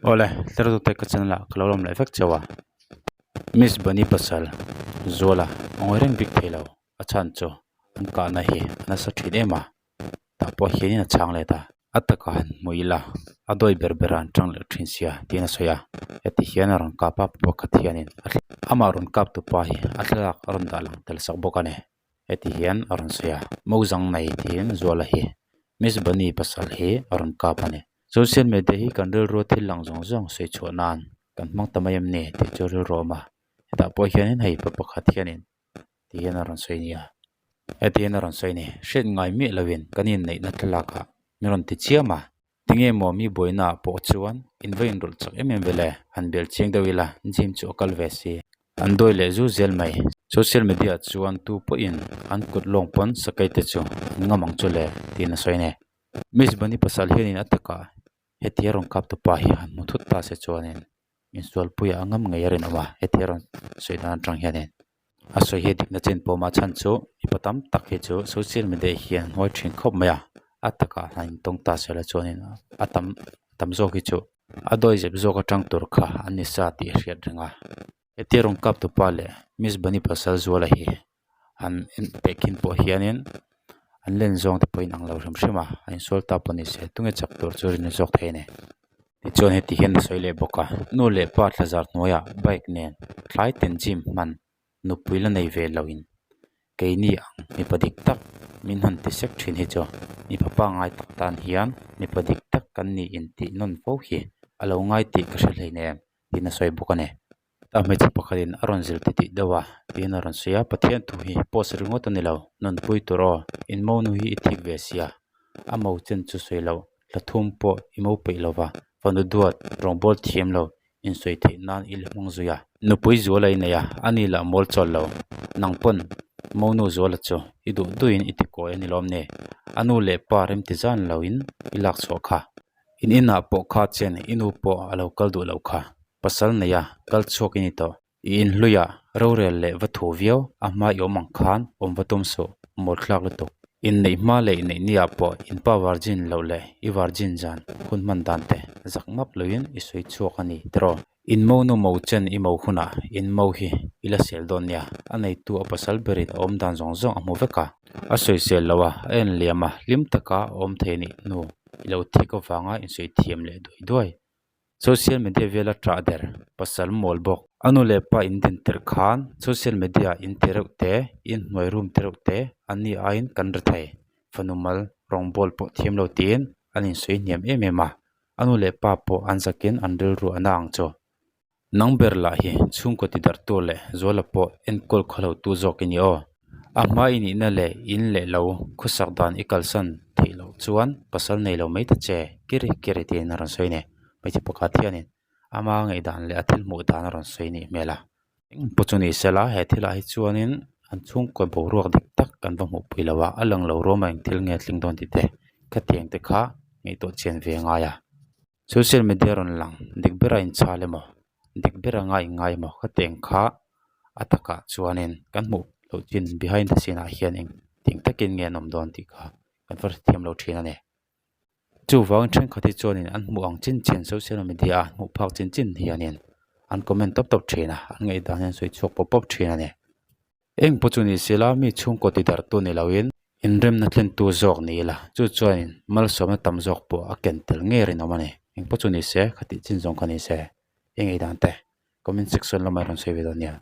Awle, tlertute ka channel ah ka lo lawm leh vek cheu a. Miss Bunny pasal Zuala a ngawi reng bik thei lo, a chhan chu an kahna hi a nasa thin em a, tah pawh hianin a chhang let a. A takah han hmu ila a dawi ber ber ah an tang leh thin sia tiin a sawi a, heti hian a rawn kap a pakhat hianin amah rawn kap tu pa hi a thlalak a rawn dah lang tel sak bawk a ni. Heti hian a rawn sawi a, Mawzang nei tiin Zuala hi Miss Bunny pasal hi a rawn kap a ni. Social media hi kan rilrua thil lang zawng zawng sawi chhuah nan kan hmang ta mai em ni tih chu rilru a awm a, hetah pawh hianin hei pa pakhat hianin ti hian a rawn sawi nia. Heti hian a rawn sawi a ni, hriat ngai miah loin kan inneihna thlalakah min rawn ti chiam a, Tinge maw mi buaina ah pawh chuan in va inrawlh chak em em vele han bel chiang deuh ila gym chu a kal ve si. An dawi leh zu zel mai. Social media ah chuan tu pawhin an kut lawng pawn sakei te chu an ngam ang chu le tiin a sawi a ni. Miss Bunny pasal hianin a takah heti a rawn kap tu pa hi han hmu thut ta se chuanin insualpuiah a ngam ngei a rinawm a, heti a rawn sawi dan atang hianin a sawi hi dikna chin pawh mah chhan chu mipa tam tak hi chu social media hian an hawi thin khawp mai a, a takah han intawng ta se la chuanin a tam tam zawk hi chu a dawi zep zawk atang tur kha an ni sa tih a hriat reng a, hetia rawn kap tupa leh Miss Bunny pasal Zuala hi. an en pek hin pawh hianin an len zawng te pawh a inang lo hrim hrim a a insual ta pawh ni se tunge chak tur chu rin zawk thei a ni tichuan heti hian a sawi leh bawk a nu leh pa thla zar hnuaiah bike nen tlai ten gym hman nupui la nei ve lo in keini ang mipa dik tak min han ti sek thin hi chu mipa pangngai tak tan hian mipa dik tak kan ni intih nawn fo hi a lo ngai tih ka hre hleinem tiin a sawi bawk a ni. A hmeichhe pakhatin a rawn zir titih deuh a tiin a rawn sawi a Pathian thu hi post ringawt a ni lo nunpui tur aw in monu hi i thik ve sia a mo chen chu sawi loh hla thum pawh i mo peih lo va fanu duat rawngbâwl thiam lo insawi theih nan i la hmang zui a nupui zual a inei a ani lah mawl chawl lo nang pawn monu zuala chu i duh duhin i ti kawi a ni lawm ni a nu leh pa remti zan loin i lak chhuah kha in inah pawh kha chen i nu pawh a lo kal duh loh kha. Pasal neia kal chhuak i ni tawh. I inhluia rorel leh va thu viau a hma i awm ang khan awm va tum suh, mawl thlak lutuk. Inneih hma leh inneih ni ah pawh inpa virgin loh leh i virgin zan hun hman dan te zak map loin i sawi chhuak a ni tiraw. In monu mo chen i mo hunah in mo hi i la sel dawn nia, a neitu a pasal berin a awm dan zawng zawng a hmu vek a. A sawisel lo a, a en liam a, hlim taka a awm thei nih hnu i lo thik avanga insawi thiam leh duai duai. Social media vela ṭah der pasal mawl bawk. A nu leh pa in din tirh khan social media in ti reuh te, in hnuai room ti reuh te an ni aiin kan ri thei. Fanu mal rawngbâwl pawh thiam lo tiin an insawi hniam em em a, a nu leh pa pawh an zakin an rilru a na ang chu. Nang ber lah hi chhungkaw ti darhtu leh Zuala pawh enkawl khawhlotu zawk i ni aw. A hma i nihna leh in leh lo khawsak dan i kalsan theih loh chuan pasal nei lo mai ta che kiri kiri tiin a rawn sawi a ni. Hmeichhe pakhat hianin ama ngaihdan leh a thil hmuh dan a rawn sawi nih hmel a. Eng pawh chu ni sela he thilah hi chuanin an chhungkaw boruak dik tak kan va hmuh pui lo a, a lang lo ruam a eng thil nge tling dawn tih te khatiang te kha ngaihtuah chian ve a ngai a. Social media rawn lang dik bera inchhal emaw dik ber anga inngai emaw khatiang kha a takah chuanin kan hmuh loh chin behind the scene ah hian eng ting takin nge an awm dawn tih kha kan va hrethiam lo thin a ni. Chuvangin thenkhat hi chuanin an hmuh ang chin chin social media a hmuh phak chin chin hianin an comment tawp tawp thin a an ngaihdan hi an sawi chhuak pawp pawp thin a ni. Eng pawh chu ni sela mi chhungkaw ti darh tu ni loin inremna thlentu zawk ni ila chu chuanin malsawmna tam zawk pawh a ken tel ngei rinawm a ni. Eng pawh chu ni se khatih chin zawng kha ni se i ngei dan te comment section lamah i rawn sawi ve dawn nia.